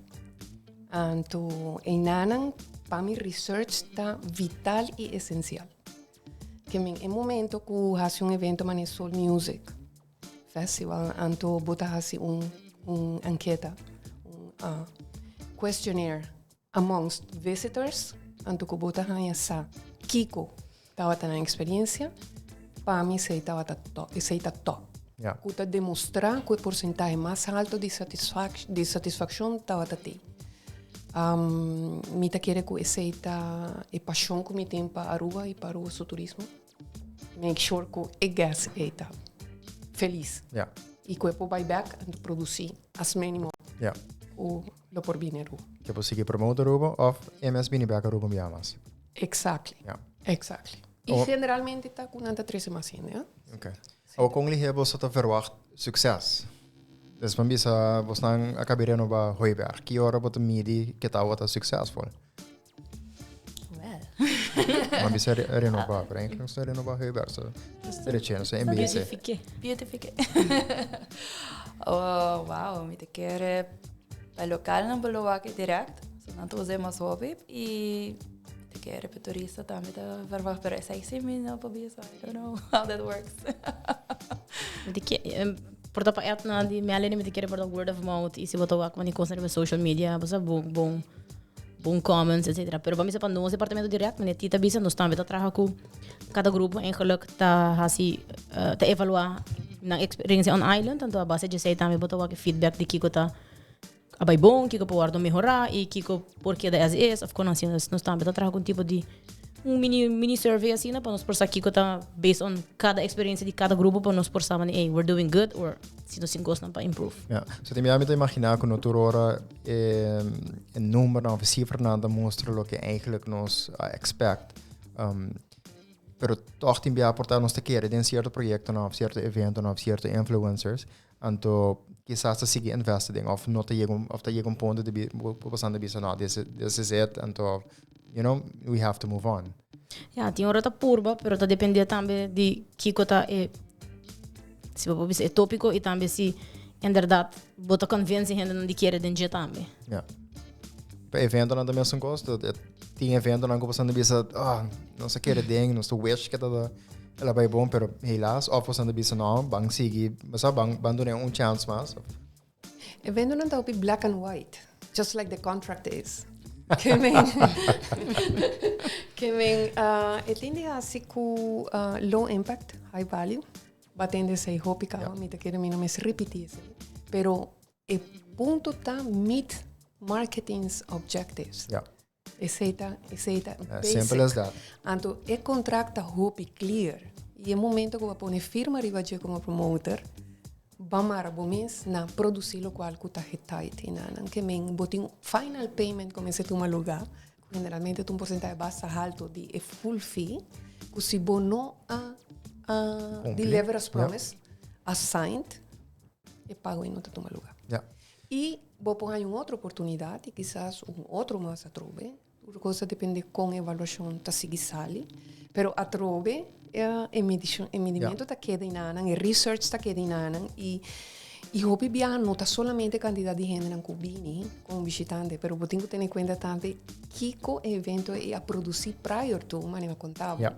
Anto einanan pa mi research ta vital i esencial. Ke men e momento ku hasi un evento mane Soul Music Festival anto bo ta hasi un un anketa, un questionnaire amongst visitors, anto ku bo ta haña sa kiko tabata nan eksperiencia, pa mi esei tabata top, esei ta top. Ja. Ku ta demostrá ku e porsentahe mas halto di satisfak di satisfakshon tabata tei. Mi ta kere ku esei ta e pashon ku mi tin pa Aruba i pa Aruba su turismo. Make sure ku e guest ei ta felis. Ja. I ku e por bai bèk en produsí as many more. Ja. Ku lo por bini Aruba. Ke por sigui promote Aruba of e mes bini bek Aruba un bia mas. Exactly. Ja. Exactly. I generalmente ta ku nan ta trese mas hende, eh? Ok. Awor kon lihé boso ta verwacht sukses? Dus ban bisa bosnan a kabi renoba Hooiberg. Ki ora bo ta midi ke ta awor ta suksesvol? Well. Ban bisa renoba, pero eigenlijk nos ta renoba Hooiberg, so rechén, so MBC. Beautifique. Beautifique. Oh, wow, mi ta kere pa lokalnan bo lo wak direct, so nan ta usa mas hopi i mi ta kere pa turista tambe ta verwacht, pero esei si mi no por bisa, I don't know how that works. Mi ta kere, por ta pa Edna di Melanie, mi ta kere por ta word of mouth i si bo ta wak mani kos riba social media, bo sa bon, bon. bon comments, etcetera. Pero pa mi pa nos departamento direct, meneer Tita bisa, nos tambe ta traha ku kada grupo eigenlijk ta hasi, ta evalua nan experiencia on island, anto a base di esei tambe bo ta wak e feedback di kiko ta a bai bon, kiko por wordo mehora i kiko por keda as is of kon asina. Dus nos tambe ta traha ku un tipo di un mini mini survey asina pa nos por sa kiko ta based on kada experiencia di kada grupo pa nos por sa manera ey we're doing good or si nos tin kosnan pa improve. Ja, so tin bia mi ta imagina ku no tur ora e e numbernan of e cifranan ta mustra loke eigenlijk nos a expect. Um, pero toch tin bia por ta nos ta kere den cierto proyectonan of cierto eventonan of cierto influencers, anto kisas ta sigui investe den of no ta yega un of ta yega un punto di bi bo bo pasando bisa no this this is it anto you know we have to move on. Ja, tin ora ta purba, pero ta depende tambe di kiko ta e si bo por bisa e tópiko i tambe si inderdaad bo ta convince hendenan di kere den dje tambe. Ja. Pa eventonan ta mesun kos, dat e. Tin eventonan ku boso ta bisa, ah, nos a kere den, nos ta wish ku ta el a bai bon, pero helaas, of boso ta bisa, no, ban sigui, bo sa, ban, ban duna un chance mas. Eventonan ta hopi black and white, just like the contract is. Ke men, ke men, uh, e tin di hasi ku uh, low impact, high value. Ba tende esei hopi kaba, mi ta kere mi no mes ripiti esei. Pero e punto ta meet marketing's objectives. Esei ta, esei ta As simple as that. Anto e contract ta hopi clear. Y e momento cu bo pone firma riba dje como promoter, ba mara bo mes na produci locual cu ta getijd y nanan. Ke men bo tin final payment cu mester tuma lugar, cu generalmente ta un porcentahe basta halto di e full fee, cu si bo no a Cumpli. deliver as promised, as signed, e pago ei no ta tuma lugar. Y bo por haña un otro oportunidad y kisas un otro mas atrobe. Tur cos ta depende con evaluacion ta sigui sali. Pero atrobe e medicion, e midimento ta keda enanan, e research ta keda enanan y y hopi biaha no ta solamente cantidad di hendenan cu bini como bishitante, pero bo tin cu tene cuenta tambe kico e evento ei a produci prior to, manera mi a conta bo.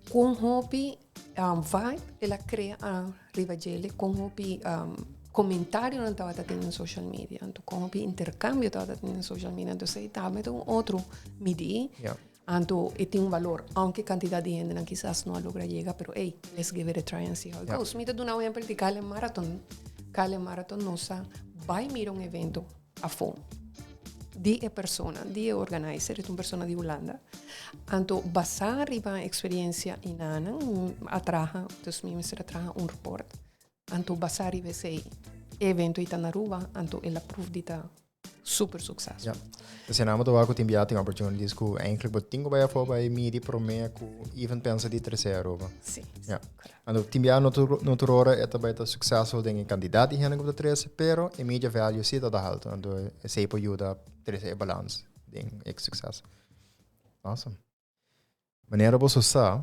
Con hopi vibe el a crea riba djele, con hopi comentarionan tabata tin den social media, anto con hopi intercambio tabata tin den social media, anto esei tambe ta un otro midí. Anto e tin un valor, aunke cantidad di hendenan kisas no a logra yega, pero ey, let's give it a try and see how it goes. Mi ta duna un ehempel di Kale Marathon. Kale Marathon nos a bai mira un evento afó di e persona, di e organizer, e ta un persona di Hulanda. Anto basá riba experiencia inanan, a traha, dus mi mester a traha un report. Anto basá riba esei evento ei ta na Aruba, anto el a proof di ta super successo. Ja. Dus en amo toba ku tin bia tin opportunities ku eigenlijk bo tin ku bai afó bai midi promé ku even pensa di trese Aruba. Sí. Ja. Anto tin bia no tur no tur ora e ta bai ta successful den e kandidat di hende ku bo ta trese, pero e media value sí ta ta haltu. Anto esei por yuda trese e balans den e succes. Awesome. Manera boso sa,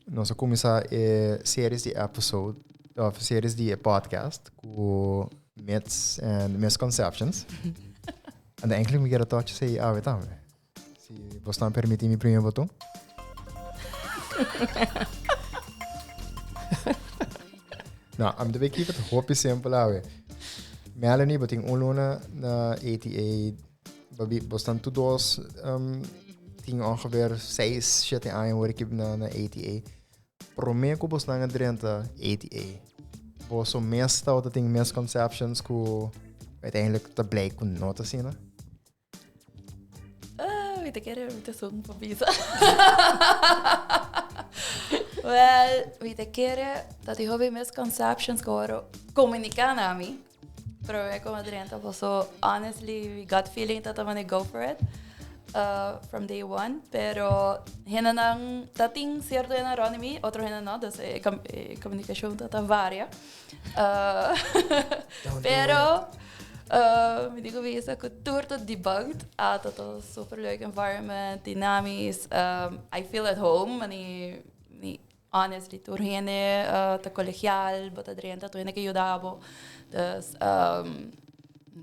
nos a kuminsá e series di episode, of series di e podcast ku myths and misconceptions. En eigenlijk mi kier a touch esei awe tambe. Si bosnan permití mi primi boton. No, ami ta bay keep it hopi simpel awe. Melanie, bo tin un luna na ATA. Babi, bosnan tur dos um, tin ongeveer 6, 7 aña hoor ik na, na ATA. Promé ku bosnan a drenta ATA, boso mes tabata tin misconceptions ku uiteindelijk ta blijk ku no ta asina? Ah, mi ta kere mi ta son pa bisa. Wel, mi ta kere dat die hopi misconceptions ku word komuniká na mi. Promé ku mi drenta paso honestly mi gut feeling ta tabata go for it from day one. Pero hendenan ta tin sierto hende rònt di mi, otro hende no, dus e komunikashon ta ta varia. Pero mi tin ku bisa ku tur ta debunked. A ta ta super leuk environment, dynamisch. I feel at home, mani mi honestly tur hende ta colegial, bo ta drenta tur hende ke yuda bo. Dus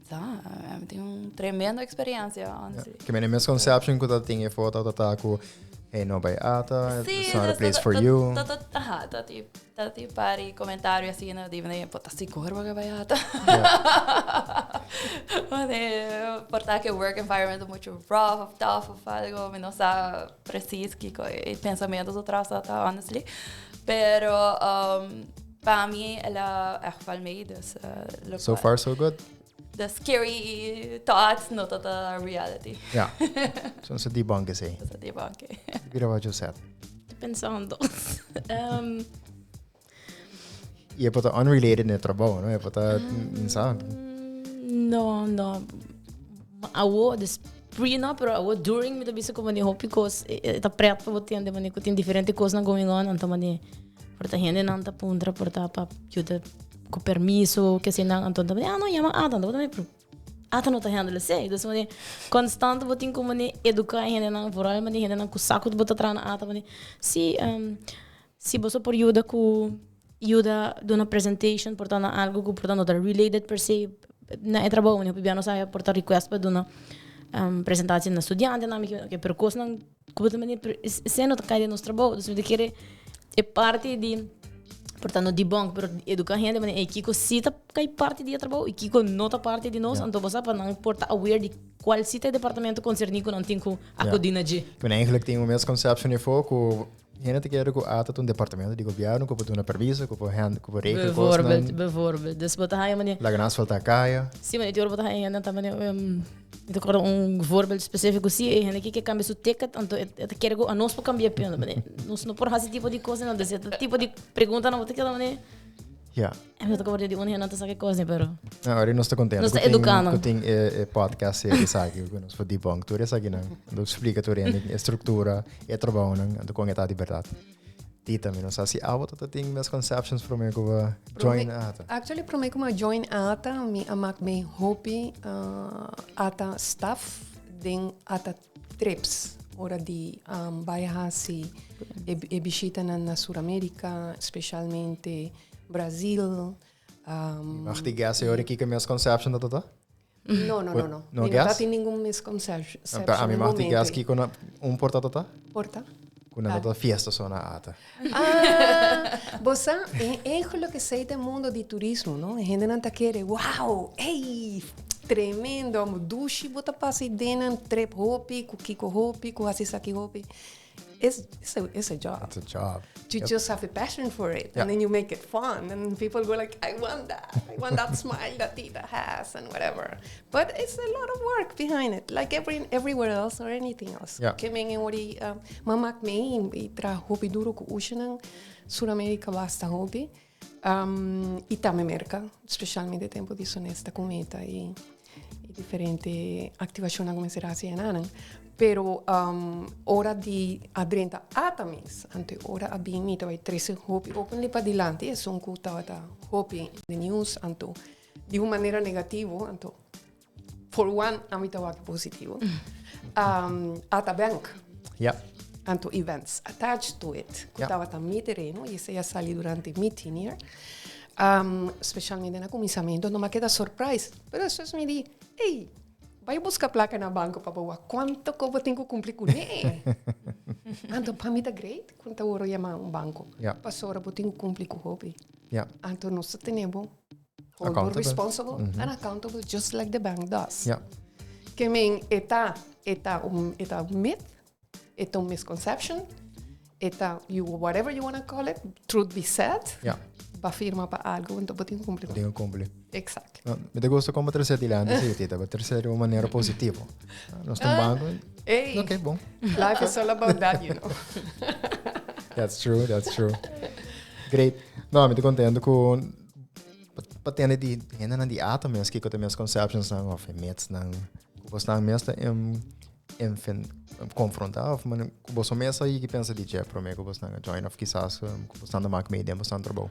sa, mi tin un tremendo experiencia honestly. Ke mene misconception ku ta tin e foto ta ta ku hey no bai ata, it's not a place for you. Aha, ta ti ta ti pari comentario asina di mane bo ta sigur bo ke bai ata? Mane por ta ke work environment ta mucho rough of tough of algo, mi no sa precies kiko e pensamiento su tras ta honestly. Pero um, pa mi el a echt wel mee, dus uh, So far so good. The scary thoughts no ta ta reality. Ja. So sa debunk esei. Sa debunk. Mira wat je zegt. Pensando. E e por ta unrelated na e trabou, no? E por ta, sa. No, no. Awo, dus pre no, pero awo during mi ta bisa como ni hopi cos e ta pret pa bo tende mane cu tin diferente cosnan going on, anto mane por ta hendenan ta puntra por ta pa yuda cu permiso ke asina, anto ta ah no yama Ata, anto bo ta mane pero Ata no ta handle esey, dus mane constant bo tin cu mane educa e hendenan, vooral mane hendenan cu sa cu bo ta traha na Ata mane si Si boso por yuda ku yuda duna presentation por ta na algo ku por ta no ta related per se na e trabou, hopi bia nos a por ta request pa duna. um, presentatie na studiantenan, mi ke, pero kosnan ku bo ta mane, pero esei no ta kai den nos trabou. Dus mi ta kere e parti di, por ta no debunk, pero eduká hende mane, ey, kiko si ta kai parti di e trabou i kiko no ta parti di nos, anto bo sa pa nan por ta aware di kual si ta e departamento konserní ku nan tin ku akudí na dje. Ku eigenlijk tin un misconception efo ku Hende ta kere ku ata ta un departamento di gobièrnu ku por duna permiso, ku por hènd, ku por regla kosnan. Bijvoorbeeld, bijvoorbeeld. Dus bo ta haña manera. Laga nan asfaltá kaya. Sí, manera ora bo ta haña hende ta manera, mi ta kòrda un voorbeeld spesífiko sí, e hende ke kambia su ticket, anto e ta kere ku anos por kambia p'e, manera nos no por hasi tipo di kosnan, dus e ta tipo di preguntanan bo ta keda manera. Ja. En mi ta kòrda di un hende nan ta sa ke kos, pero. No, ora nos ta kontento Nos ta eduká nan. ku tin e podcast serie esaki ku nos por debunk tur esakinan. Anto splika tur hende e struktura, e trabounan, anto kon e ta di bèrdat. Tita, mi no sa si abo ta tin misconceptions promé ku bo join ata. Actually, promé ku mi a join ata, mi a mak mi hopi ata staff den ata trips. Ora di bai hasi e bishitanan na Sur Amerika, specialmente Brazil. Wacht, die guess e ora kiko misconception dat ta? No, no, no, no. No Mi no guess? ta tin ningun misconception. Pero a mi mag die guess kiko na un por ta ta? Por ta? Ku nan ta fiesta so na ata. Ah, bo sa, eigenlijk esei ta e mundo di turismo, no? E hendenan ta kere, wow, ey, tremendo, amo dushi bo ta pasa ei den nan trip hopi, ku kiko hopi, ku hasi esaki hopi. It's, it's, a, it's a job. It's a job. You yep. just have a passion for it. And then you make it fun. And people go like, I want that. I want that smile that Tita has and whatever. But it's a lot of work behind it. Like every, everywhere else or anything else. Yeah. Ke men ori, um, mamak me i tra hopi duro ku ushanan. Suramerica basta hopi. Um, i tambe Merca, specialmente tempo di Sonesta Cometa i i diferente activacionnan cu mester haci enanan. Pero um, ora di a drenta ata mes, ante ora a bin mi tabata trece hopi openly padilanti esun cu tabata hopi in the news, anto di un manera negativo, anto for one ami ta wak positivo. Um, ata bank. Ja. Anto events attached to it. Cu tabata mi tereno y esey a sali durante mi tenure. Um, specialmente na cuminsamiento, no m'a keda surprise. Pero despues mi di, ey, bai busca placa na banco pa bo wak cuanto cu bo tin cu cumpli cune. Anto pa mi ta great cu ta worde yama un banco. Pasobra bo tin cu cumpli cu hopi. Anto nos ta tene bo hold bo responsible and accountable just like the bank does. Ke men e ta, e ta un, e ta un myth. E ta un misconception, e ta you whatever you wanna call it, truth be said, Ja. ba firma pa algo, enton bo tin cumpli. Bo tin cumpli. Exactly. No, mi ta gusta como trece adelante, sí, Tita, bo trece di un manera positivo. Nos ta un banco. Hey. Ok, bon. Life is all about that, you know. That's true, that's true. Great. No, mi ta contento cu pa tende di hendenan di ata mes kiko ta misconceptions nan of e myths nan cu bosnan mes ta enfin confronta of man ku boso mes a yigi pensa di dje prome ku bosnan a join of kisas ku bosnan ta mak mee den bosnan trabou.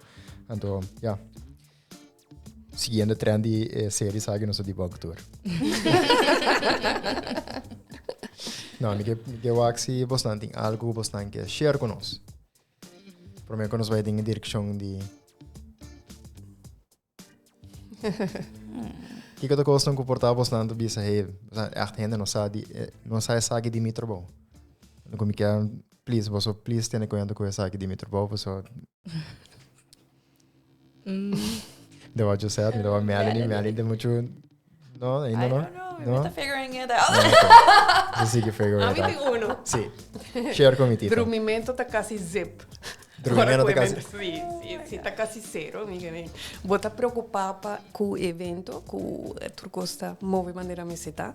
Anto ja, siguiendo trend di e series aki nos a debug tur. No, mi ke mi ke wak si bosnan tin algu ku bosnan ke share ku nos. Prome ku nos bai den e direkshon di Kiko ta kosnan ku por ta bosnan ta bisa, hey, echt hende no sa di, no sa esaki di mi trabou. Ku mi kier, please, boso please tene kuenta ku esaki di mi trabou, paso. De wat you said, mi ta Melanie, Melanie ta mucho, no, ainda I no. don't know, No? we ta figuring it out. Bo sigui figure A it mi out. tin uno. Sí. Share con mi tita. Drumimento ta casi zip. Drumimento ta casi- Sí, sí, sí, ta casi cero, mi kere. Bo ta preocupa pa cu evento, cu tur cos ta move manera mester ta.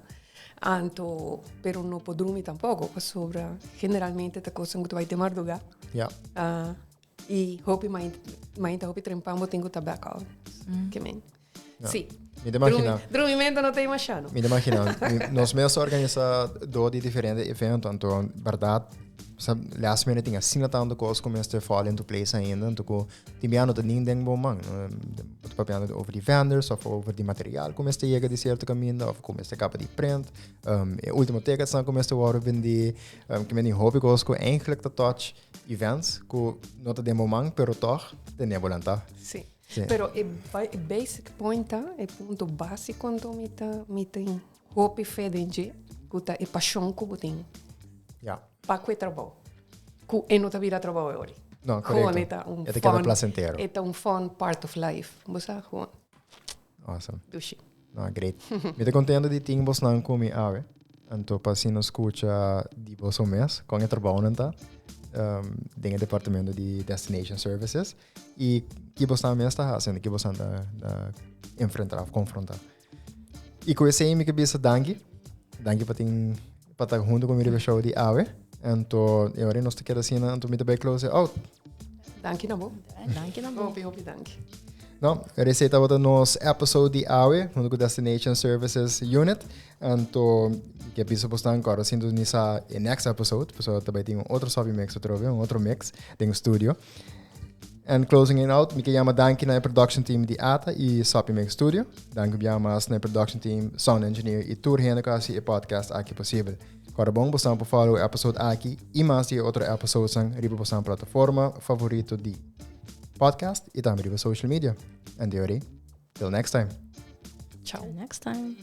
Anto, pero no por drumi tampoco, pasobra generalmente ta cosnan cu ta bay te marduga. Ja. Ah, y hopi mainta hopi trempan bo tin cu ta back out. Ke men. Sí. Mi ta imagina. Drumimento no ta imashano. Mi ta imagina. Nos mes a organisa do di diferente evento, anto berdad sa last minute tin asina tanto cos cu mester fall into place ainda, anto cu tin bia no ta nin den bo man. Bo ta papiando over di vendors of over di material cu mester yega di cierto caminda of cu mester caba di print, e ultimo ticketsnan cu mester worde bendi, cu men tin hopi cos cu eigenlijk ta touch events cu no ta den bo man pero toch tene bo lanta. Sí. Sí. Pero e, e basic point ta, e punto básico anto mi ta, mi tin Hopi fe den dje, ku ta e pashon ku bo tin. Ja. Pa ku e trabou. Ku e no ta bira trabou e ori. No, Gewoon korekto. e ta un E ta keda fun, placentero. e ta un fun part of life. Bo sa, gewoon Awesome. dushi. No, great. Mi ta contento di tin bosnan cu mi awe. Anto pa asina nos scucha di boso mes con e trabounan ta um, den e departamento di Destination Services y ki bosnan mes ta haci, ki bosnan ta, ta enfrenta of confronta. Y cu esey mi ke bisa danki. Danki pa tin pa ta hunto cu mi riba show di awe. Anto e ora nos ta keda asina, anto mi ta bay close out. Danki na bo. Danki na bo. Hopi, hopi danki. No, esey tabata nos episode di awe hunto cu Destination Services Unit. Anto mi ke bisa bosnan cu ora sintonisa e next episode, pasobra ta bay tin un otro Sopi Mix atrobe, un otro mix den studio. And closing it out, mi ke yama danki na e production team di ATA y Sopi Mix Studio. Danki bia mas na e production team, sound engineer y tur hende ku hasi e podcast aki posibel. Kòrda bon, bosan por follow e episode aki y mas di e otro episodesnan riba bosan plataforma favorito di podcast y tambe riba social media. And di till next time. Ciao. Till next time.